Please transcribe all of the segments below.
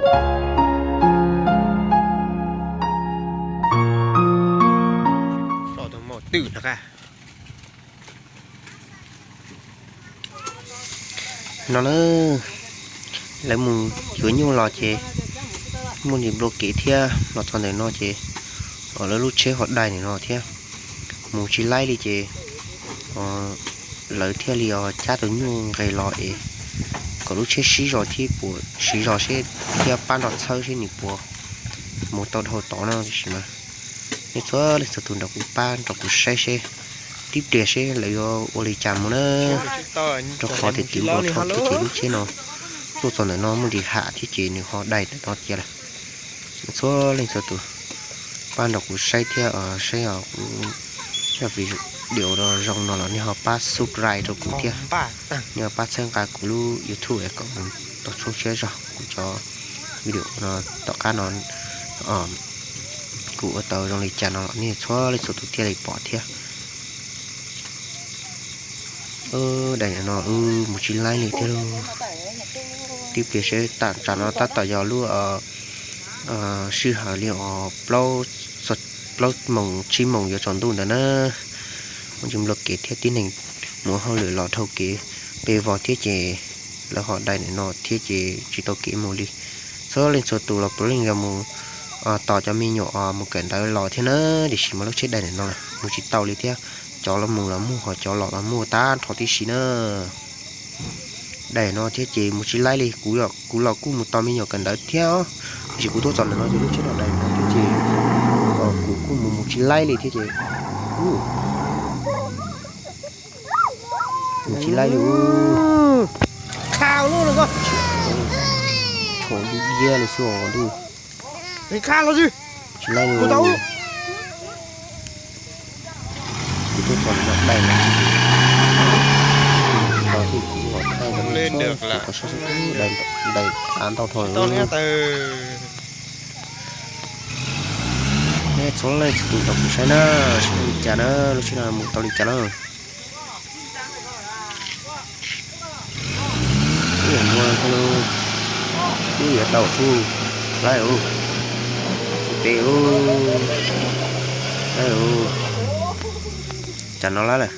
Tso tus maum twm no qa. No na, lawv mus yuav nyuj los ces muaj ntsis nplua kev thiab los txog ntawm no ces lawv lub tsheb ho dai ntawm no thiab, mus tsis laib li ces lawv thiaj li cab tus nyuj nqes los es kom lub tsheb sib zog thiab puas siv zog seb thiab pab nrog txhawb seb nws puas mus tau dhau tod no tiam sis mas nej txhua leej txhua tus nrog kuv pab nrog kuv saib seb tib pliag seb lawv yuav ua li cas mus na. Rau qhov tias twb npau rho thiab ces lub tsheb no tuaj txog ntawm no muaj ntsis ham thiab ces nws ho dai ntawm no tiag lawm. Txhua leej txhua tus pab nrog kuv saib thiab saib os kuv cov video zoo no los nej ho pab subscribe rau kuv thiab, nej ho pab txhawb nqa kuv lub YouTube es kom mus tau tshoob siab zog kuv cov video no tom qab no kuv ua tau zoo li cas no los nej txhua leej txhua tus thiaj li pom thiab. Dai no wb mus tsis laib li thiab lauj. Tib pliag seb tam tsam no tab tom yog lub sij hawm li os plaub moos tsib moos yuav tsaus ntuj ntawd na. Muaj ntsis nplua kev thiab tib neeg mus hauj lwm los dhau kev pes vog thiab ces lawv ho dai ntawm no thiab ces tsis tau kev mus li. Txhua leej txhua tus los puav leej yog mus tos cov me nyuam mus kawm ntawv los thiab na, tiam sis mas lub tsheb dai ntawm no mus tsis tau li thiab. Cov los mus los muaj, ho cov los los muaj tag nrho tib si na. Dai no thiab ces mus tsis laib li, kuv, kuv los kuj mus tos me nyuam kawm ntawv thiab, tiam sis kuv tuaj txog ntawm no ces lub tsheb no dai no thiab ces kuv kuj mus mus tsis laib li thiab ces mus tsis laib li. Thaum dub iab li xwb os ntuj. Tsis laib li. Kuv tuaj txog no dai no, tau thiab kuv los thaij rau nej txhua tus tau saib, dai av ntau dhau lawm. Nej txhua leej txhua tus nrog kuv saib na, seb li cas na, lub tsheb no mus tau li cas na. Ub, yuav muaj thiab lauj. Ub, yuav tau thiab. Laib ub. Ub, peb ub. Laib ub. Cas no lawm lawm.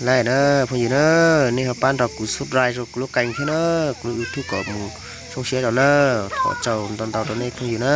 Laib na, phooj ywg na, nej ho pab nrog kuv subscribe rau kuv lub kênh thiab na, kuv lub YouTube kom mus zoo siab rau na. Thov tsaug ntau ntau rau nej phooj ywg na.